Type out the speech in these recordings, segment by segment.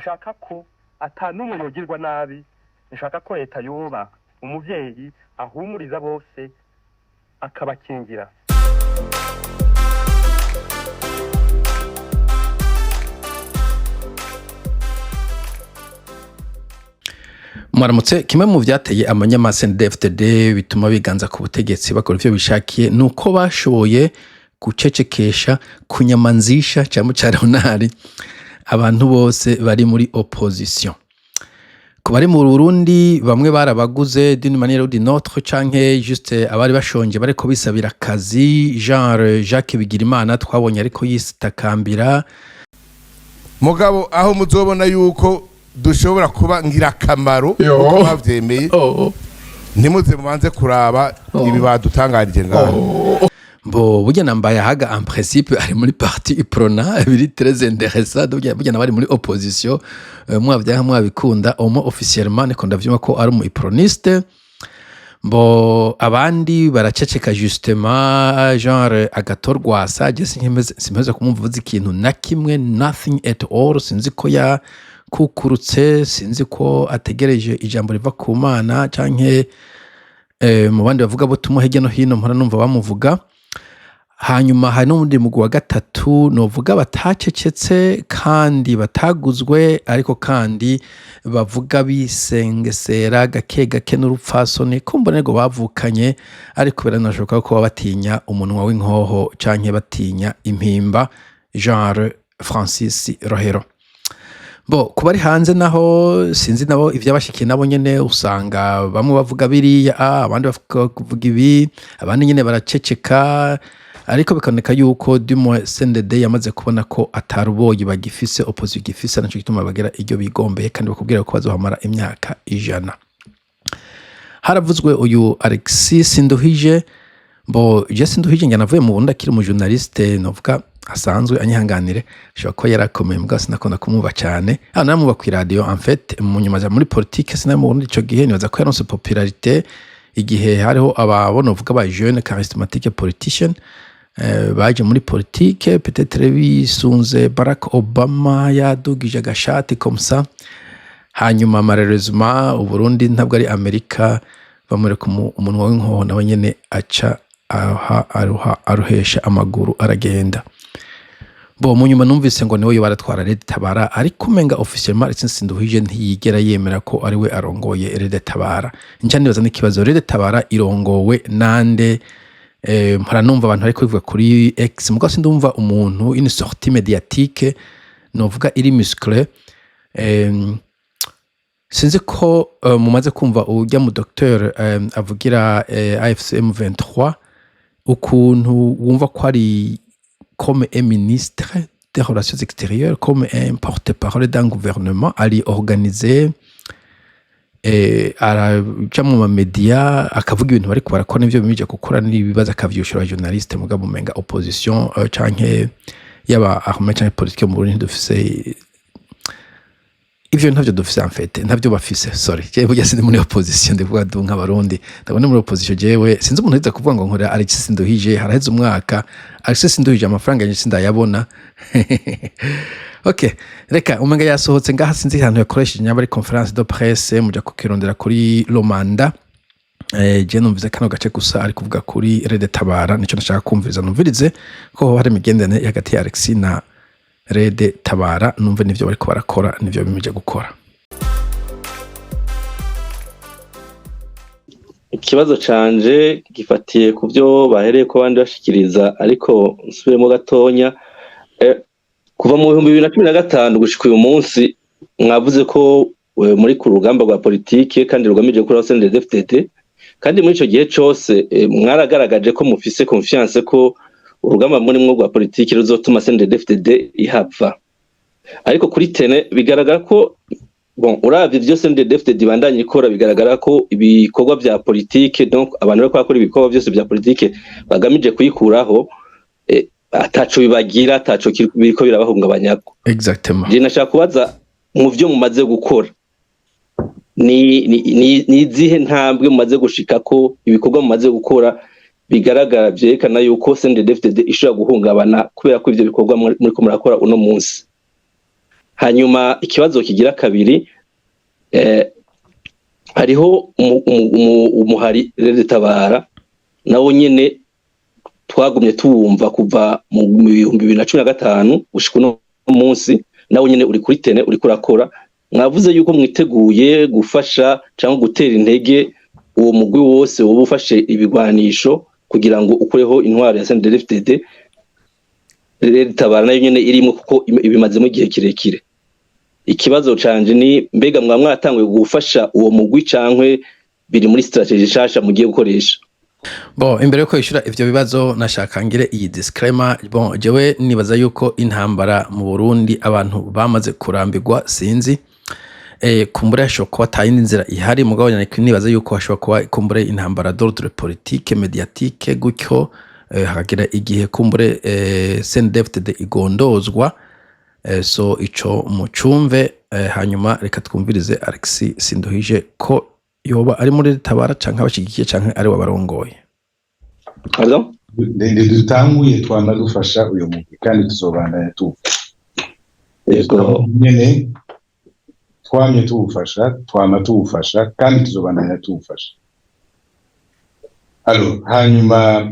Nshaka ko ata n'umwe yogirwa nabi. Nshaka ko leta yoba umuvyeyi ahumuriza bose, akabakingira. Mwaramutse. Kimwe mu vyateye amanyama CNDD-FDD bituma biganza ku butegetsi, bakora ivyo bishakiye, ni uko bashoboye gucecekesha, kunyamanzisha cyangwa caronari abantu bose bari muri opposition. Ku bari mu Burundi, bamwe barabaguze d'une manière ou d'une autre, canke juste abari bashonje bariko bisabira akazi, genre Jacques Bigirimana twabonye ariko yisitakambira. Mugabo aho muzobona yuko dushobora kuba ngirakamaro uko bavyemeye, ntimuze mubanze kuraba ibi badutangarije ngaho. Bo burya na Mbayahaga en principe ari muri parti Uprona, biri très intéressant. Burya nabari muri opposition, mwavyanka mwabikunda, au moins officiellement niko ndavyumva ko ari umu uproniste. Bo abandi baraceceka justement, genre Agathon Rwasa, je simpeze kumumva avuze ikintu na kimwe, nothing at all. Sinzi ko yakukurutse, sinzi ko ategereje ijambo riva ku Mana, canke mu bandi bavuga butumwa hirya no hino mpora numva bamuvuga. Hanyuma hari n'uwundi mugwi wa gatatu novuga batacecetse kandi bataguzwe, ariko kandi bavuga bisengesera gake gake n'urupfasoni, kumbura nibwo bavukanye, ariko biranashoboka ko baba batinya umunwa w'inkoho canke batinya impimba, genre Francis Rohero. Bo ku bari hanze naho, sinzi nabo ivyabashikiye. Nabo nyene usanga bamwe bavuga biriya, abandi bavuga ibi, abandi nyene baraceceka, ariko bikaboneka yuko du moins CNDD yamaze kubona ko ataruboyi bagifise, opposition igifise. Naco gituma bagira iryo bigombeye kandi bakubwira ko bazohamara imyaka 100. Haravuzwe uyu Alexis Sinduhije. Bo je Sinduhije njye navuye mu Burundi akiri umu journaliste novuga asanzwe, anyihanganire, ashobora kuba yarakomeye, mbwa sinakunda kumwumva cyane. Ah, naramwumva ku radio en fait, mu nyuma aja muri politique. Sinari mu Burundi ico gihe. Nibaza ko yaronse popularité igihe hariho ababona uvuga ba jeune charismatique politician, baje muri politique, peut-être bisunze Barack Obama yadugije agashati comme ça. Hanyuma malheureusement Uburundi ntabwo ari Amerika, bamwereka umunwa w'inkoho, nawe nyene aca aha aruha aruhesha amaguru aragenda. Bo mu nyuma numvise ngo niwe yoba aratwara Red Tabara, ariko umenga officiellement Alexis Sinduhije ntiyigera yemera ko ari we arongoye Red Tabara. Nca nibaza n'ikibazo: Red Tabara irongowe nande? Mpora numva abantu bariko bivuga kuri X, mugabo sindumva umuntu une sortie médiatique novuga iri musclé. Sinzi ko mumaze kumva ujya mu docteur avugira AFC M23, ukuntu wumva ko ari comme un ministre des relations extérieures, comme un porte-parole d'un gouvernement, ari organisé, araja mu mamedia akavuga ibintu bariko barakora n'ivyo bimije gukora n'ibibazo akavyishura journaliste. Mugabo umenga opposition, canke yaba armée canke politique mu Burundi, ntidufise ivyo, ntavyo dufise en fait, ntavyo bafise. Sorry, jewe burya sindi muri opposition, ndivuga du nk'Abarundi ndabona muri opposition. Jewe sinzi umuntu yiza kuvuga ngo nkorera Alexis Sinduhije. Haraheze umwaka Alexis Sinduhije amafaranga yanje sindayabona. Okay, reka umenga yasohotse ngaha, sinzi ahantu yakoresheje, nyaba ari conférence de presse, muja kukirondera kuri Lomanda. Je numvise kano gace gusa ari kuvuga kuri Red Tabara, nico nashaka kumviriza. Numvirize ko hoba hari imigenderanire hagati ya Alexis na Red Tabara, numve nivyo bariko barakora nivyo bimije gukora. Ikibazo canje gifatiye ku byo bahereye ko abandi bashikiriza, ariko nsubiremo gatonya. Kuva mu 2015 gushika uyu munsi, mwavuze ko muri ku rugamba rwa politike kandi rugamije gukuraho CNDD-FDD, kandi muri ico gihe cose mwaragaragaje ko mufise confiance ko urugamba murimwo rwa politike ruzotuma CNDD-FDD ihava. Ariko kuri terrain bigaragara ko, bon, uravye ivyo CNDD-FDD ibandanya ikora, bigaragara ko ibikorwa vya politike, donc abantu bariko bakora ibikorwa vyose vya politike bagamije kuyikuraho, ataco bibagira, ataco biriko birabahungabanyako. Exactement. Je nashaka kubaza, mu vyo mumaze gukora, ni izihe ntambwe mumaze gushikako, ibikorwa mumaze gukora bigaragara vyerekana yuko CNDD-FDD ishobora guhungabana kubera ko ivyo bikorwa muriko murakora uno munsi? Hanyuma ikibazo kigira kabiri, hariho umuhari Tabara, nawo nyene twagumye tuwumva kuva mu 2015 gushika uno munsi, nawo nyene uri kuri terrain, uriko urakora. Mwavuze yuko mwiteguye gufasha cyangwa gutera intege uwo mugwi wose woba ufashe ibigwanisho kugira ngo ukureho intwaro ya CNDD-FDD. Tabara nayo nyene irimo, kuko ibimazemo igihe kirekire. Ikibazo canje ni: mbega mwa mwatanguye gufasha uwo mugwi, cankwe biri muri stratégie nshasha mugiye gukoresha? Bon, imbere yuko yishura ivyo bibazo, nashaka ngire iyi disclaimer. Bon, jewe nibaza yuko intambara mu Burundi abantu bamaze kurambirwa. Sinzi, kumbure hashobora kuba atayindi nzira ihari, mugabo nibaza yuko hashobora kuba kumbure intambara d'ordre politique, médiatique gutyo, hakagira igihe kumbure CNDD-FDD igondozwa. So ico mucumve. Hanyuma reka twumvirize Alexis Sinduhije ko yoba ari muri Tabara canke abashigikiye canke ari we barongoye. Pardon? Ndende dutanguye, twama dufasha uyu mugwi kandi tuzobandanya tuwufasha. Yego. Nyene twamye tuwufasha, twama tuwufasha kandi tuzobandanya tuwufasha. Alors, hanyuma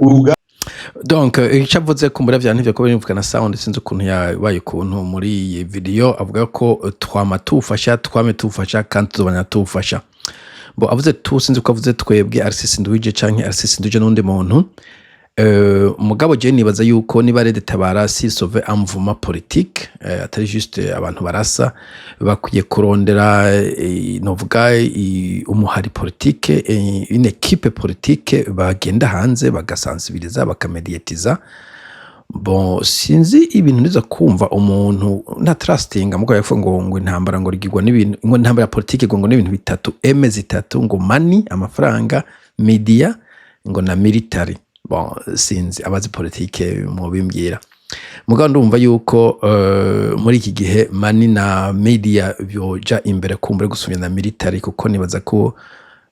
urugamba Donc icyo avuze kumbura vya ntivyo ko bivuga na sound, sinzi ukuntu yabaye ukuntu muri iyi video. Avuga ko twama tuwufasha, twame tuwufasha kandi tuzobandanya tuwufasha. Bo avuze tu, sinzi ko avuze twebwe Alexis Sinduhije canke Alexis Sinduhije n'undi muntu. Mugabo je nibaza yuko niba Red Tabara si sauve un mouvement politique, atari juste abantu barasa, bakwiye kurondera, novuga umuhari politique, une équipe politique bagenda hanze bagasensibiliza, bakamediatiza. Bon, sinzi ibintu niza kumva umuntu nta trustinga, mugabo yavuga ngo intambara ngo rigirwa n'ibintu, ngo intambara ya politique ngo n'ibintu bitatu, M zitatu, ngo money, amafaranga, media, ngo na military. Bon, sinzi, abazi politike mubimbwira. Mugabo ndumva yuko muri iki gihe money na media byoja imbere kumbure gusumya na military, kuko nibaza ko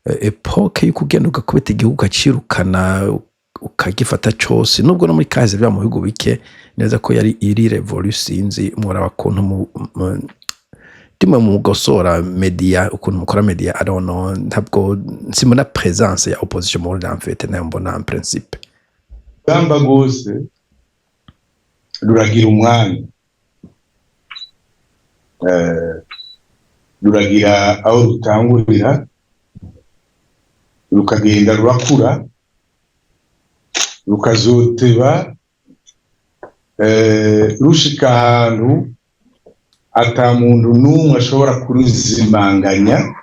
époque yo kugenda ugakubita igihugu, ukacirukana, ukagifata cose, nubwo no muri kahise biba mu bihugu bike, neza ko yari iri révolu. Sinzi, muraba kuntu ndimwe mugosora media, ukuntu mukora media. I don't know, ntabwo simbona présence ya opposition muri, en fait nayo mbona en principe. Rugamba rwose ruragira umwanya, ruragira aho rutangurira, rukagenda rurakura, rukazoteba rushika ahantu ata muntu n'umwe ashobora kuruzimanganya.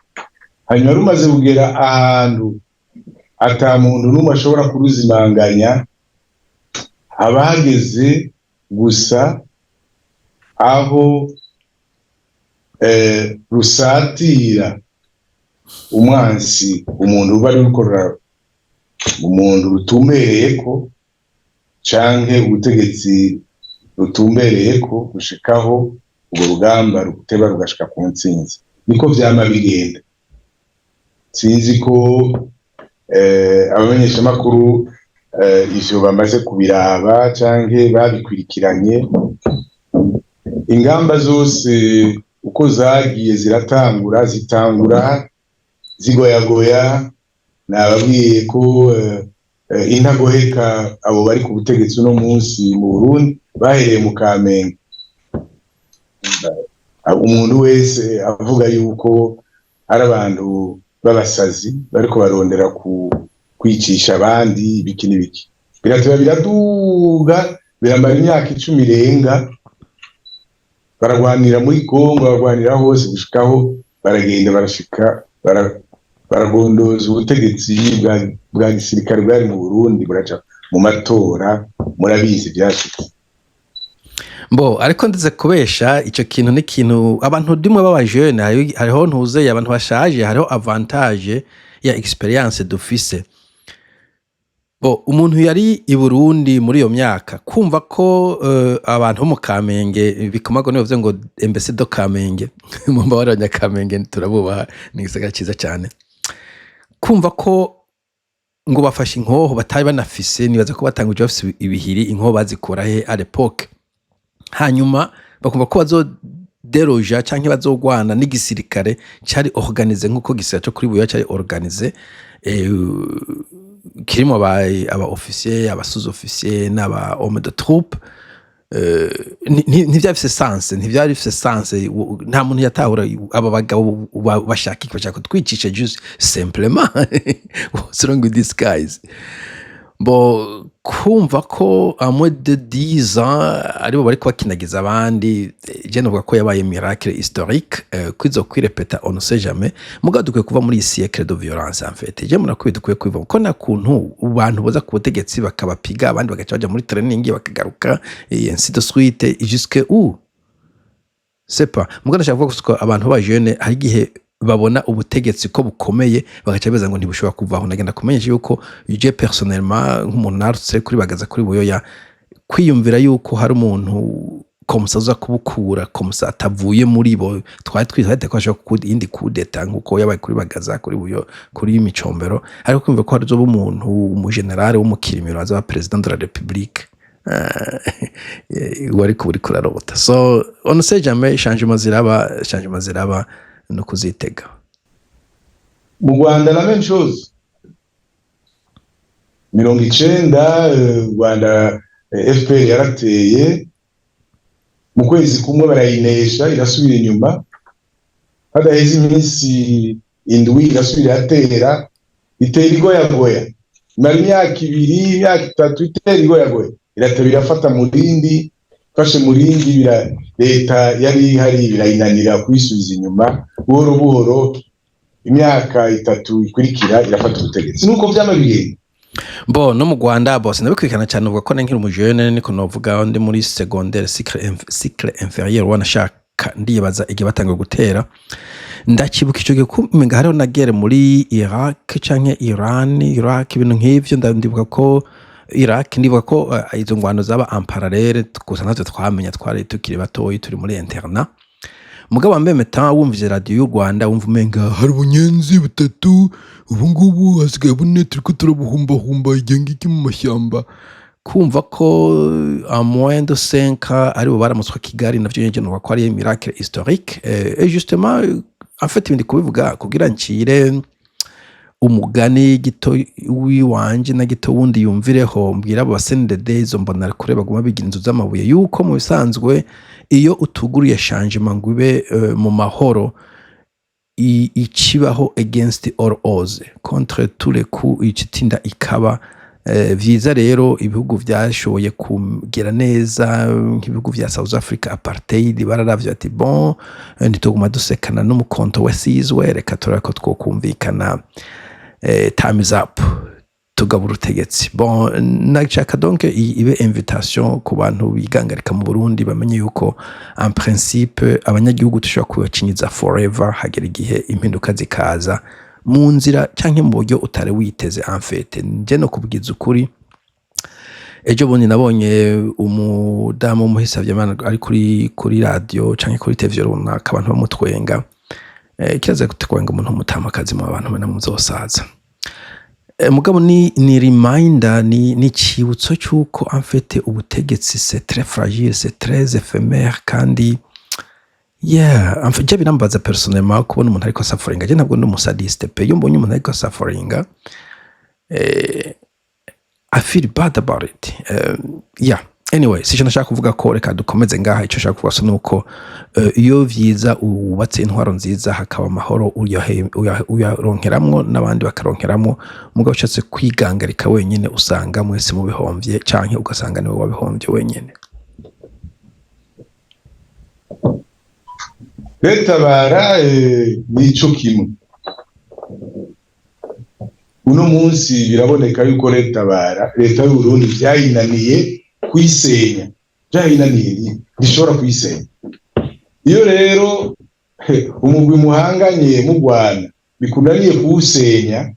Hanyuma rumaze kugera ahantu ata muntu n'umwe ashobora kuruzimanganya, haba hageze gusa aho rusatira umwansi, umuntu uba ari gukorera, umuntu rutumbereyeko canke ubutegetsi rutumbereyeko, gushikaho urwo rugamba ruteba rugashika ku ntsinzi. Niko vyama bigenda. Sinzi ko abamenyeshamakuru ivyo bamaze kubiraba canke babikurikiranye. Ingamba zose uko zagiye ziratangura, zitangura zigoyagoya. Nababwiye ko intagoheka abo bari ku butegetsi uno munsi mu Burundi bahereye mu Kamenge. Umuntu wese avuga yuko ari abantu b'abasazi bariko barondera ku kwicisha abandi, ibiki n'ibiki, birateba biraduga, biramara imyaka 10 irenga, baragwanira muri Kongo, baragwanira hose, gushikaho baragenda barashika baragondoza ubutegetsi bwa gisirikare bwari mu Burundi, buraca mu matora. Murabizi vyashitse. Bo ariko ndetse kubesha ico kintu ni ikintu abantu dimwe b'aba jeunes, hariho ntuzeye abantu bashaje, hariho avantage ya expérience dufise. Bo umuntu yari i Burundi muri iyo myaka, kumva ko abantu bo mu Kamenge bikomago nibavuze ngo MBC do Kamenge, mumbabarire abanyakamenge, turabubaha, ni igisagara ciza cane, kumva ko Ngo bafashe inkoho batari banafise. Nibaza ko batanguje bafise ibihiri. Inkoho bazikura he à l'époque? Hanyuma bakumva ko bazoderoja canke bazogwana n'igisirikare cari organisé nk'uko gisirikare co kuri Buyoya cari organisé, kirimo aba officier, aba sous-officier n'aba homme de troupe. Ntivyari bifise sens, ntivyari bifise sens. Nta muntu yatahura aba bagabo bashaka iki? Bashaka kutwicisha, juste simplement. What's wrong with these guys? Bo kumva ko à moins de 10 ans aribo bariko bakinagiza abandi, je novuga ko yabaye miracle historique. Kwizo kwirepeta, on ne sait jamais. Mugabo dukwiye kuva muri iyi siècle de violence. En fait, je murakwiye, dukwiye kubiva ko nta kuntu abantu boza ku butegetsi bakabapiga, abandi bagaca baja muri training, bakagaruka, et ainsi de suite, jusque où, c'est pas. Mugabo ndashaka kuvuga ko abantu b'aba jeunes hari igihe babona ubutegetsi ko bukomeye, bagaca bibaza ngo ntibushobora kuvaho. Nagenda kumenyesha yuko je personnellement, nk'umuntu narutse kuri Bagaza, kuri Buyoya, kwiyumvira yuko hari umuntu comme ça aza kubukura comme ça atavuye muri bo, twari twizeye ko hashobora kuba iyindi kudeta nkuko yabaye kuri Bagaza, kuri Buyo, kuri Micombero, ariko kwiyumvira ko hazoba umuntu, umugenerale w'umukirimiro, azaba président de la République, wari kuba uriko urarota. So on ne sait jamais, changement ziraba, changement ziraba no kuzitega. Mu Rwanda, la même chose. 90, Rwanda, FPR yarateye, mu kwezi kumwe barayinesha, irasubira inyuma. Hadaheze iminsi 7, irasubira iratera, itera igoyagoya, imara imyaka 2, imyaka 3 itera igoyagoya, irateba, irafata Murindi. Ifashe Murindi, leta yari ihari birayinanira kuyisubiza inyuma. Buhoro buhoro, imyaka 3 ikurikira, irafata ubutegetsi. Nuko vyama bigenda. Bo no mu Rwanda bose ndabikurikirana cyane. Uvuga ko nkiri umujene, niko novuga, ndi muri secondaire, cycle inférieur, wanashaka. Ndibaza igihe batangiye gutera, ndakibuka ico gihe ko umenga hariho na guerre muri Iraq canke Iran, Iraq, ibintu nk'ivyo. Ndibuka ko Iraq, ndibuka ko izo ngwano zaba en parallèle, gusa natwe twamenya twari tukiri batoyi, turi muri internat. Mugabo en même temps wumvise radio y'u Rwanda, wumva umenga hari ubunyenzi butatu, ubu ngubu hasigaye bune, turiko turabuhumbahumba igihe ngiki mu mashyamba. Kumva ko en moins de 5 ans aribo baramutswa Kigali, navyo nyene nuvuga ko ari miracle historique. Et justement, en fait, ibindi kubivuga kugira ncire umugani gito wiwanje na gito wundi yumvireho, mbwira abo ba CNDD, izo mbona kure baguma bigira inzu z'amabuye, yuko mu bisanzwe iyo utuguruye changement ngo ibe mu mahoro, ikibaho against all odds, contre tous les coups, ikitinda ikaba. Vyiza rero ibihugu vyashoboye kugera neza, nk'ibihugu vya South Africa, apartheid, bararavye ati: "Bon, ntituguma dusekana n'umukonto wesizwe, reka turabe ko twokumvikana." Time is up, tugabura ubutegetsi. Bon, nashaka donc ibe invitation ku bantu bigangarika mu Burundi, bamenye yuko en principe abanyagihugu dushobora kubacinyiza forever. Hagera igihe impinduka zikaza mu nzira canke mu buryo utari witeze. En fait, nje no kubwiza ukuri, ejo bundi nabonye umudamu w'umuhisavyimana ari kuri radio canke kuri televiziyo runaka, abantu bamutwenga. Kirazira gutwenga umuntu w'umutamakazi mu bantu mena muzosaza. Mugabo ni reminder, ni icibutso cy'uko en fait ubutegetsi c'est très fragile, c'est très éphémère. Kandi yeah, en fait je birambaza personnellement kubona umuntu ariko sufferinga. Je ntabwo ndi umusadiste pe. Iyo mbonye umuntu ariko sufferinga, I feel bad about it. Yeah, anyway, sico nashaka kuvuga ko reka dukomeze ngaha. Icyo nshaka kuvuga so nuko iyo vyiza wubatse intwaro nziza, hakaba amahoro, uyaronkeramwo n'abandi bakaronkeramwo. Mugabo ushatse kwigangarika wenyine, usanga mwese mubihomvye, canke ugasanga niwe wabihomvye wenyene. Betabara nico kimwe. Uno munsi biraboneka yuko Red Tabara, leta y'u Burundi vyayinaniye kuyisenya, vyayinaniye, ntishobora kuyisenya. Iyo rero umugwi muhanganye mugwana bikunaniye kuwusenya,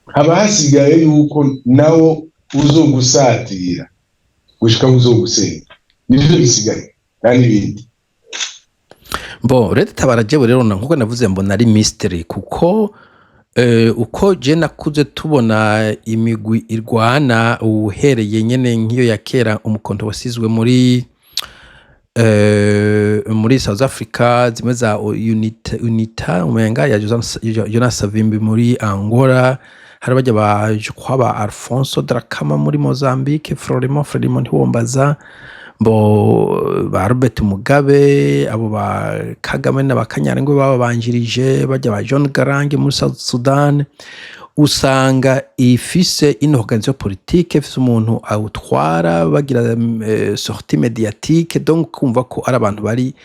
haba hasigaye yuko nawo uzogusatira gushika uzogusenya. Nivyo bisigaye, nta n'ibindi. Bon, Red Tabara jewe rero nkuko navuze, mbona ari mystery kuko Uko je nakuze tubona imigwi irwana, uhereye nyene nk'iyo ya kera, umukonto wasizwe muri South Africa, zimwe za UNITA umenga ya Jonas Savimbi muri Angola, hari bajya ba, je crois, ba Alfonso Dhlakama muri Mozambique, Frelimo ntiwombaza, bo ba Robert Mugabe, abo ba Kagame na ba Kanyarengwe bababanjirije, bajya ba John Garang muri South Sudan, usanga ifise une organisation politique, ifise umuntu awutwara, bagira sortie médiatique, donc kumva ko ari abantu bari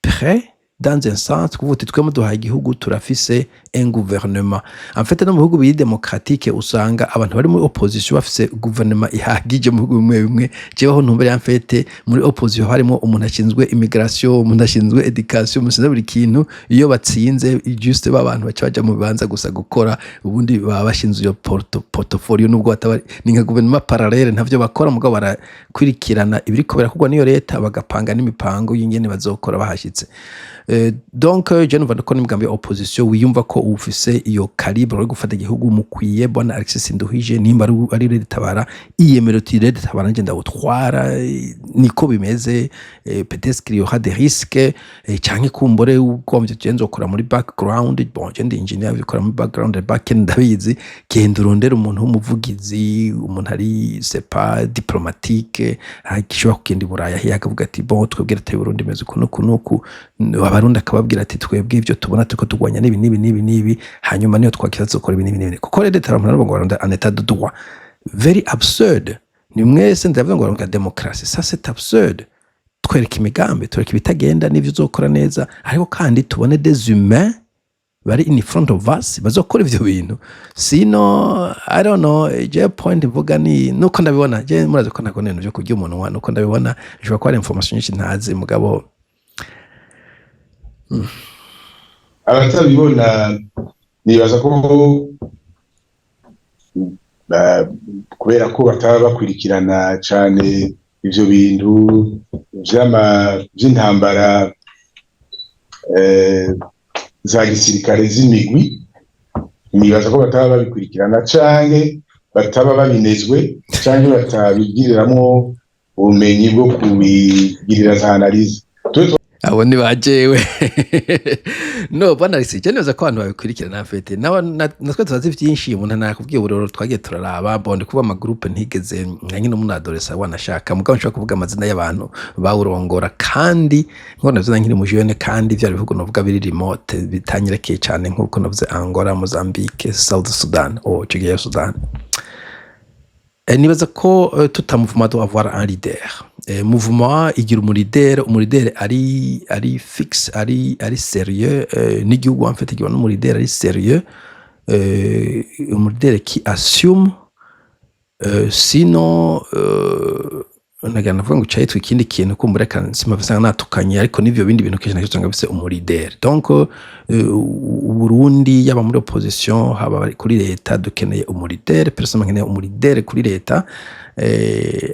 prêts dans un sens kuvuga uti: "Twe muduhaye igihugu, turafise un gouvernement." En fait, no mu bihugu biri démocratique usanga abantu bari muri opposition bafise gouvernement ihagije. Mu bihugu bimwe bimwe, jewe aho ntumbere, en fait, muri opposition harimo umuntu ashinzwe immigration, umuntu ashinzwe education, umuntu ashinzwe buri kintu. Iyo batsinze, juste ba bantu baca baja mu bibanza gusa gukora, ubundi baba bashinzwe iyo portfolio, nubwo bataba ni nka gouvernement parallèle, ntavyo bakora, mugabo barakurikirana ibiriko birakorwa n'iyo leta, bagapanga n'imipango y'ingene bazokora bahashitse. Donc je numva ko n'imigambi ya opposition wiyumva ko ufise iyo calibre yo gufata igihugu mukwiye. Bwana Alexis Sinduhije, nimba ari RED Tabara, iyemero uti: "RED Tabara nje ndawutwara," niko bimeze. Peut-être qu'il y aura des risques, canke kumbure ugombye je nzokora muri background. Bon, je ndi engineer, bikora muri background, backend ndabizi. Genda urondere umuntu w'umuvugizi, umuntu ari, c'est pas diplomatique, ashobora kugenda i Buraya hiya akavuga ati: "Bon, twebwe leta y'Uburundi imeze uku n'uku n'uku." Abarundi akababwira ati: "Twebwe ivyo tubona, turiko turwanya n'ibi n'ibi n'ibi n'ibi, hanyuma niyo twakira tuzokora ibi n'ibi n'ibi." Kuko rero leta ngo baronda un état de droit, very absurd. Ni mwese ndavuga ngo baronka démocratie, ça c'est absurde. Twereka imigambi, twereka ibitagenda n'ivyo uzokora neza, ariko kandi tubone des humains bari in front of us bazokora ivyo bintu. Sino I don't know. Je point mvuga ni nuko ndabibona. Je murazi ko ntabwo ibintu vyo kurya umunwa, nuko ndabibona. Nshobora kuba hari information nyinshi ntazi, mugabo Abatabibona nibaza ko kubera ko bataba bakurikirana cane ivyo bintu vy'intambara za gisirikare z'imigwi. Nibaza ko bataba babikurikirana canke bataba babinezwe canke batabigiriramwo ubumenyi bwo kubigirira za analyse. Twe Abo ni bajewe no bwana Alexis. Je nibaza ko abantu babikurikirana mfete natwe tubazi vyinshi. Umuntu nakubwiye uburoro twagiye turaraba. Bon, ndi kuvuga ama groupe ntigeze nka nyine umuntu adolescent wanashaka, mugabo nshobora kuvuga amazina y'abantu bawurongora, kandi nko navuze nkiri mu jeune, kandi vyari bihugu novuga biri remote, bitanyerekeye cane, nkuko navuze Angola, Mozambique, South Sudan, oh, ico gihe Sudan. Nibaza ko tout un mouvement doit avoir un leader. Mouvement igira umulideri, umulideri ari fixe, ari sérieux. N'igihugu en fait igira n'umulideri ari sérieux, umulideri qui assume. Sinon nagira navuga ngo cayitwa ikindi kintu, kumbura reka simba natukanye, ariko n'ivyo bindi bintu kenshi na kenshi usanga bifise umulideri. Donc Uburundi, yaba muri opposition, haba kuri leta, dukeneye umulideri. Personnellement nkeneye umulideri kuri leta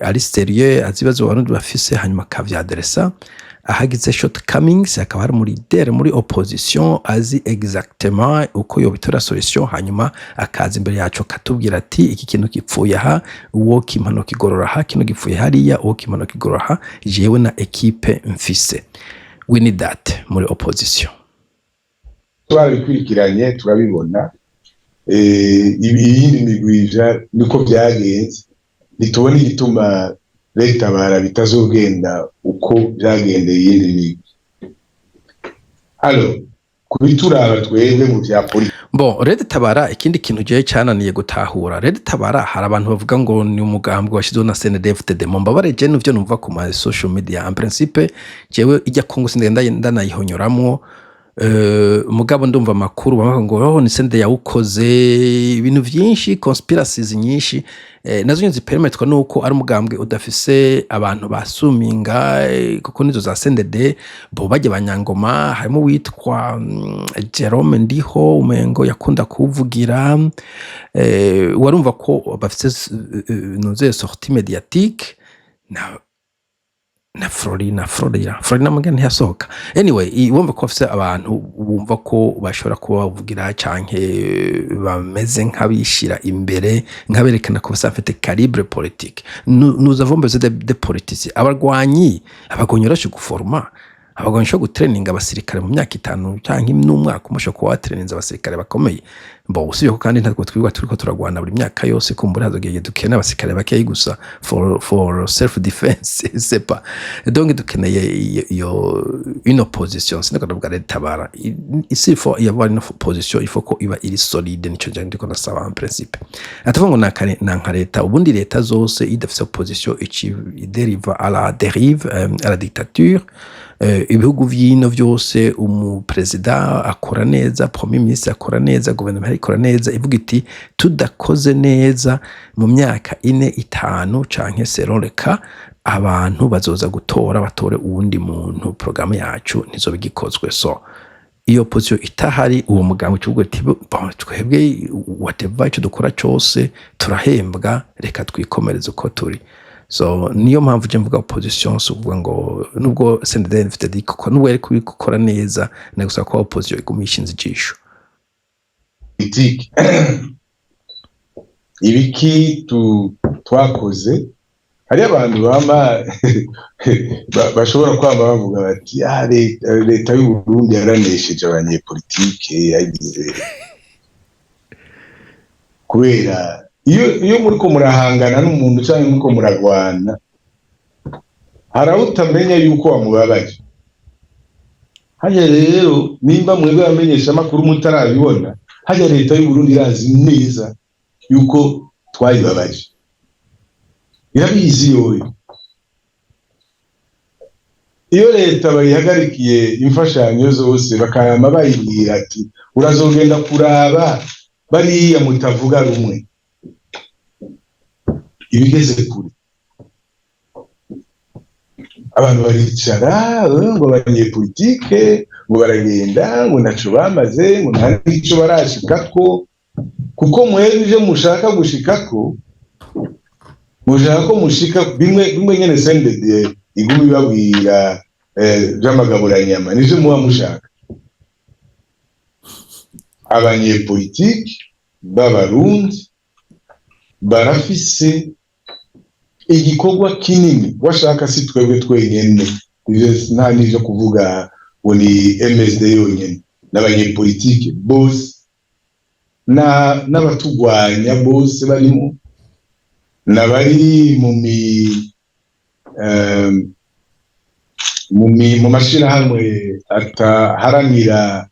ari sérieux, azi ibibazo abarundi bafise, hanyuma akavyadresa ahagize shortcomings. Hakaba hari umulideri muri opposition azi exactement uko yobitora solution, hanyuma akaza imbere yacu akatubwira ati: "Iki kintu gipfuye aha, uwo kimpano kigorora aha, kino gipfuye hariya, uwo kimpano kigorora aha, jewe na équipe mfise." We need that muri opposition. Twarabikurikiranye, turabibona. Iyindi migwi niko byagenze. Ntitubona igituma RED Tabara bitazogenda uko byagendeye iyindi migwi. Alors, kubituraba twebwe mu vya politiki, Bon, RED Tabara, ikindi kintu jewe cananiye gutahura, RED Tabara hari abantu bavuga ngo ni umugambwe washyizweho na CNDD-FDD. Mumbabare, je nivyo numva ku ma social media. En principe jewe ijya Kongo sindagenda ndanayihonyoramwo. Mugabo ndumva amakuru bavuga ngo: "Oh, ni CNDD yawukoze." Ibintu vyinshi, conspiracies nyinshi, nazo nyene zipermetwa nuko ari umugambwe udafise abantu basuminga, kuko nizo za CNDD bo bajya banyangoma, harimo uwitwa Jerome Ndiho, umengo yakunda kuwuvugira. Warumva ko bafise nuze sortie médiatique na Na Florina, Florina, Florina muga ntiyasohoka. Anyway, wumva ko bafise abantu bumva ko bashobora kuba bavugira canke bameze nk'abishira imbere, nk'aberekana ko bafite calibre politique. Nous avons besoin de politiciens, abarwanyi. Abarwanyi barashe guforma, abarwanyi bashobora gutraininga abasirikare mu myaka 5 canke n'umwaka umwe, ushobora kuba watraininze abasirikare bakomeye. Bon, usibye ko kandi ntabwo twirirwa turiko turagwana buri myaka yose, kumbura hazogiye dukeneye abasirikare bakeyi gusa for self defense, c'est pas. Donc dukeneye iyo une opposition. Siniko ndavuga leta tabara. Ici il faut y avoir une opposition, il faut ko iba iri solide. Nico je ndiko ndasaba en principe. Atavuga ngo nanka leta. Ubundi leta zose idafise opposition ici dérive à la dérive, à la dictature. Ibihugu vy'ino vyose, umuperezida akora neza, premier ministre akora neza, guverinoma ikora neza, ivuga iti tudakoze neza mu myaka 4, 5 canke selon le cas, abantu bazoza gutora batore uwundi muntu, programme yacu ntizoba igikozwe. So iyo opposition itahari, uwo muganga ucuvuga ati bon, twebwe whatever ico dukora cose turahembwa, reka twikomereze uko turi. So niyo mpamvu je mvuga opposition. Si ukuvuga ngo nubwo CNDD-FDD kuko nubwo yari kubikora neza, ni gusa ko opposition iguma ishinze ijisho. Politike ibiki twakoze, hariyo abantu bama bashobora kwama bavuga bati ah, leta y'u Burundi yaranesheje abanyepolitike, yagize kubera iyo muriko murahangana n'umuntu cyangwa muriko muragwana, hari aho utamenya yuko wamubabaje. Hajya rero nimba mwebwe abamenyesha amakuru mutarabibona, hajya leta y'u Burundi irazi neza yuko twayibabaje, irabizi yoyo. Iyo leta bayihagarikiye imfashanyo zose, bakayama bayibwira ati urazogenda kuraba bariya mutavuga rumwe, ibigeze kure. Abantu baricara ngo abanyepolitike ngo baragenda, ngo ntaco bamaze, ngo nta n'ico barashikako, kuko mwebwe ivyo mushaka gushikako, mushaka ko mushika bimwe bimwe nyene CNDD iguma ibabwira vy'amagaburanyama, nivyo muba mushaka. Abanyepolitike b'Abarundi barafise igikorwa kinini. Washaka si twebwe twenyene, ivyo nta n'ivyo kuvuga ngo ni MSD yonyene, n'abanyepolitike bose n'abatugwanya bose barimo, n'abari mu mashirahamwe ataharanira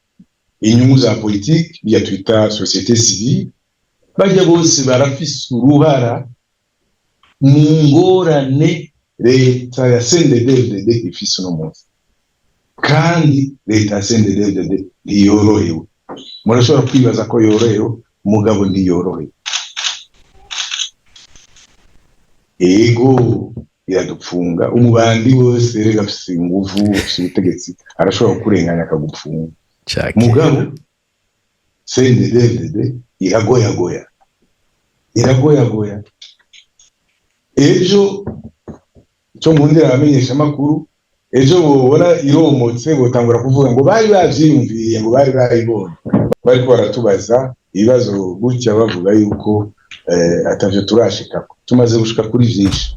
inyungu za politiki, bya twita société civile. Bajya bose barafise uruhara mu ngorane leta ya CNDD-FDD ifise uno munsi. Kandi leta ya CNDD-FDD ntiyorohewe. Murashobora kwibaza ko yorohewe, mugabo ntiyorohewe. Ego, iradupfunga. Umubandi wose rega afise inguvu, afise ubutegetsi, arashobora kukurenganya akagupfunga. Mugabo CNDD-FDD iragoyagoya, iragoyagoya. Ejo cyo nkundira abamenyesha amakuru, ejo bobona iromotse, botangura kuvuga ngo bari bavyiyumviriye, ngo bari bayibonye, bariko baratubaza ibibazo gutya, bavuga yuko atavyo turashikako. Tumaze gushika kuri vyinshi,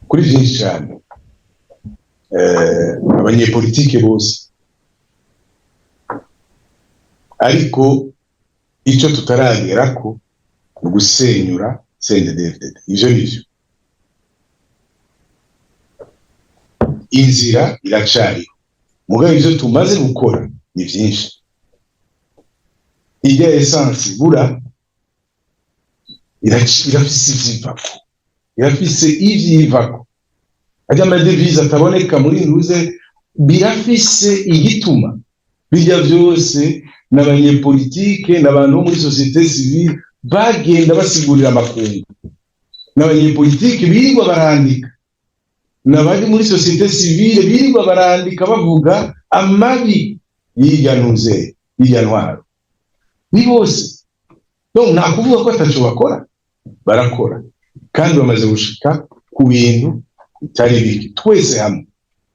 kuri vyinshi cane, abanyepolitike bose. Ariko ico tutaragerako ni ugusenyura CNDD-FDD. Ivyo nivyo, inzira iracariho, mugabo ivyo tumaze gukora ni vyinshi. Irya essence ibura irafise ivyivako, irafise ivyivako. Arya amadevize ataboneka muri ntuze birafise igituma. Birya vyose n'abanyepolitike n'abantu bo muri société civile bagenda basigurira amakungu, n'abanyepolitike birirwa barandika, n'abari muri société civile birirwa barandika bavuga amabi y'irya ntuze, y'irya ntwaro, ni bose. Donc nta kuvuga ko ataco bakora, barakora kandi bamaze gushika ku bintu. Bitari bike, twese hamwe,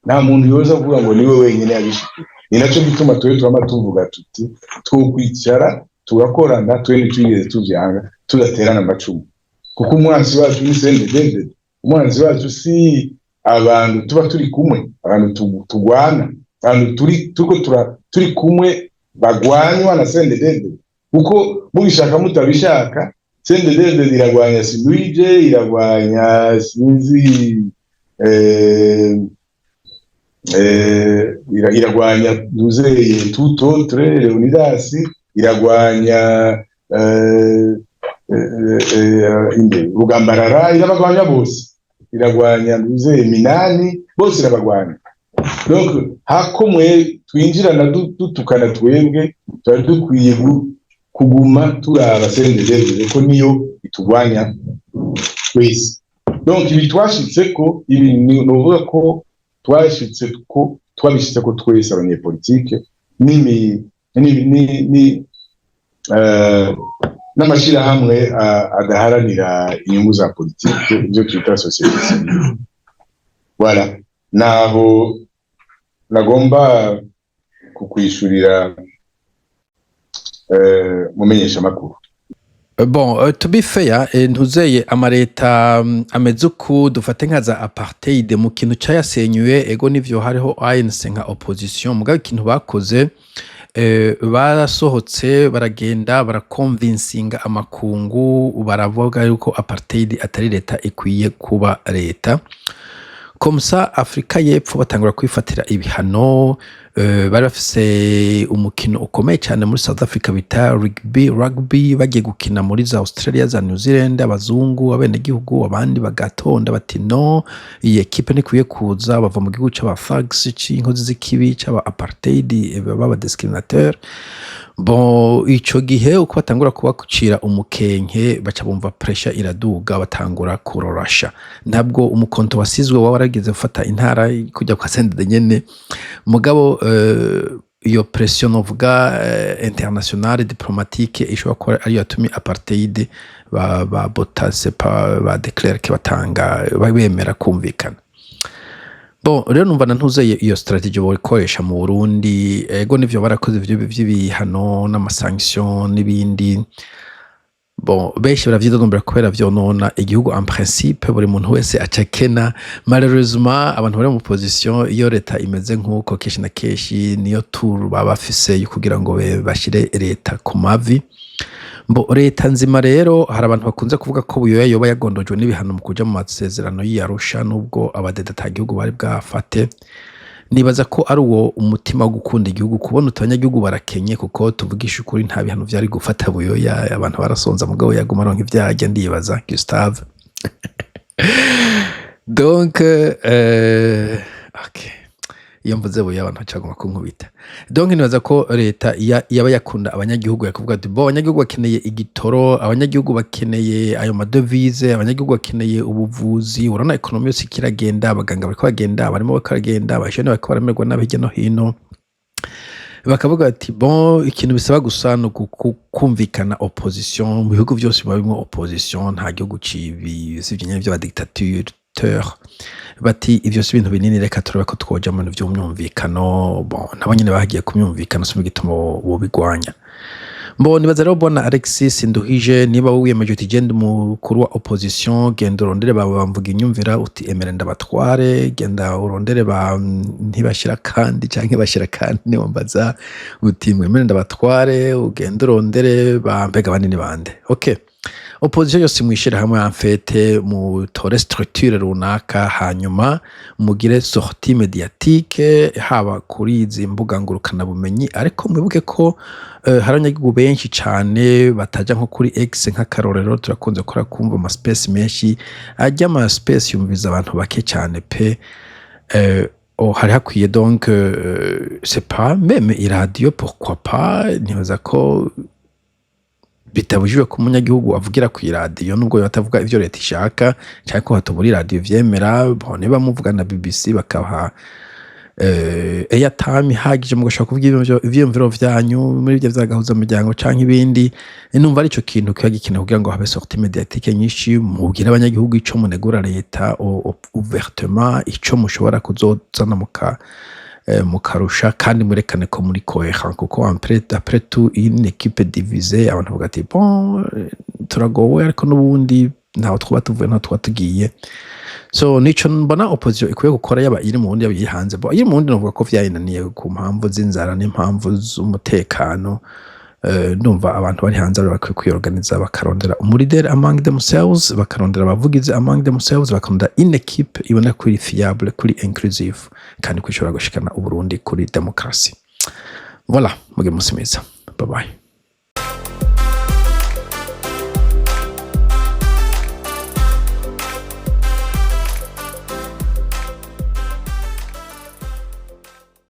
nta muntu yoza kuvuga ngo niwe wenyine yabishikiye. Ni nacyo gituma twe twama tuvuga tuti twokwicara tugakorana, twe ntitwigeze tuvyanga, tudaterana amacumu, kuko umwansi wacu ni CNDD-FDD. Umwansi wacu si abantu tuba turi kumwe, abantu tugwana, abantu turi turiko turi kumwe bagwanywa na CNDD-FDD, kuko mubishaka mutabishaka, CNDD-FDD iragwanya Sinduhije, iragwanya sinzi iragwanya Nuzeye, tout autre Leonidas, iragwanya inde, Rugambarara, irabagwanya bose, iragwanya Nuzeye Minani, bose irabagwanya. Donc hako mwe twinjirana dutukana, twebwe twari dukwiye kuguma turaba CNDD-FDD ko niyo itugwanya twese. Donc ibi twashitseko, ibi ni nuvuga ko twashitse ko twabishitse ko twese abanyepolitike n'imi ni ni ni n'amashirahamwe adaharanira inyungu za politike, ibyo twita société civile. Voilà, naho nagomba kukwishurira, mumenyesha makuru. Bon, to be fair, ntuzeye amareta ameze uku, dufate nka za apartheid, mu kintu cayasenyuye, ego nivyo hariho ANC nka opposition, mugabo ikintu bakoze, barasohotse baragenda barakonvinsinga amakungu, baravuga yuko apartheid atari leta ikwiye kuba leta. Comme ça Afrika y'Epfo batangura kwifatira ibihano. Bari bafise umukino ukomeye cyane muri South Africa bita rugby, bagiye gukina muri za Australia, za New Zealand, abazungu, abenegihugu abandi bagatonda bati: "No, iyi ekipe ntikwiye kuza, bava mu gihugu c'aba thugs, c'inkozi z'ikibi, c'aba apartheid, baba discriminateur." Bon, ico gihe uko batangura kubacira umukenke, baca bumva pressure iraduga, batangura kurorasha. Ntabwo umukonto wasizwe waba warageze gufata intara kujya kwa CNDD nyene, mugabo iyo pression novuga internationale diplomatique ishobora kuba ariyo yatumye apartheid ba Botha, c'est pas ba de Klerk, batanga bemera kumvikana. Bon, rero numva na ntuzeye iyo strategy bokoresha mu Burundi. Ego nivyo barakoze ivyo vy'ibihano n'ama sanction n'ibindi. Bon, benshi baravyidodombera kubera vyonona igihugu. En principe buri muntu wese aca akena. Malheureusement abantu bari mu position, iyo leta imeze nk'uko, kenshi na kenshi niyo tour baba bafise yo kugira ngo bashire leta ku mavi. Mbo leta nzima rero, hari abantu bakunze kuvuga ko Buyoya yoba yagondojwe n'ibihano mu kuja mu masezerano y'i Arusha, nubwo abadede ata gihugu bari bwafate. Nibaza ko ari uwo umutima wo gukunda igihugu, kubona uti abanyagihugu barakenye, kuko tuvugisha ukuri nta bihano vyari gufata Buyoya, abantu barasonza mugabo yaguma aronka ivyarya, ndibaza Gustave. Donc okay, iyo mvuze Buyoya abantu bacagomba kunkubita. Donc nibaza ko leta yaba yakunda abanyagihugu yakuvuga ati: "Bo abanyagihugu bakeneye igitoro, abanyagihugu bakeneye ayo ma devises, abanyagihugu bakeneye ubuvuzi." Urabona économie yose ikiragenda, abaganga bariko bagenda, barimo bariko baragenda, abajene bariko baramererwa nabi hirya no hino, bakavuga bati: "Bon, ikintu bisaba gusa ni kumvikana." Opposition mu bihugu byose biba birimwo opposition, nta gihugu cibi sivyo nyene vy'aba dictateur. Bati: "Ivyo si ibintu binini, reka turabe ko twoja mu bintu vy'umyumvikano." Bon, nabo nyene bahagiye ku myumvikano, si igituma bobigwanya. Mbo nibaza rero, bona Alexis Nduhije, niba wiyemeje uti genda umukuru wa opposition, genda urondere ba bamvuga inyumvira, uti emere ndabatware, genda urondere ba ntibashira kandi canke bashira kandi, niwambaza uti mwemere ndabatware, ugende urondere ba mbega banini bande. Okay, opposition yose mwishire hamwe, en fait mutore structure runaka, hanyuma mugire sortie médiatique, haba kuri izi mbuga ngurukanabumenyi. Ariko mwibuke ko hari abanyagihugu benshi cane bataja nko kuri X. Nk'akarorero, turakunze gukora kumva ama space menshi, ajya ama space yumviza abantu bake cane pe. Oh, hari hakwiye donc c'est pas même iradiyo, pourquoi pas. Nibaza ko bitabujijwe ko umunyagihugu avugira ku iradiyo, nubwo yoba atavuga ivyo leta ishaka, canke ko hatobura iradiyo vyemera. Bon, niba muvuga na BBC bakabaha Airtime ihagije mugashobora kuvuga ivyiyumviro vyanyu muri ivyo vyagahuza muryango canke ibindi. Numva ari ico kintu kiba gikenewe kugira ngo habe sortie médiatique nyinshi, mubwire abanyagihugu ico munegura leta ouvertement, ico mushobora kuzozana mukarusha, kandi mwerekane ko muri cohérent, kuko après tout, une équipe divisée, abantu bavuga ati: "Bon, turagowe, ariko n'ubundi ntaho twaba tuvuye, ntaho twaba tugiye." So nico mbona opposition ikwiye gukora, yaba iri mu Burundi, yaba iri hanze. Bo iri mu Burundi novuga ko vyayinaniye ku mpamvu z'inzara n'impamvu z'umutekano. Ndumva abantu bari hanze bari bakwiye kwiyorganiza, bakarondera umu leader among themselves, bakarondera abavugizi among themselves, bakarondera une équipe ibona ko iri fiable, kuri inclusive, kandi ko ishobora gushikana Uburundi kuri demokarasi. Voilà, mugire umunsi mwiza, bye bye.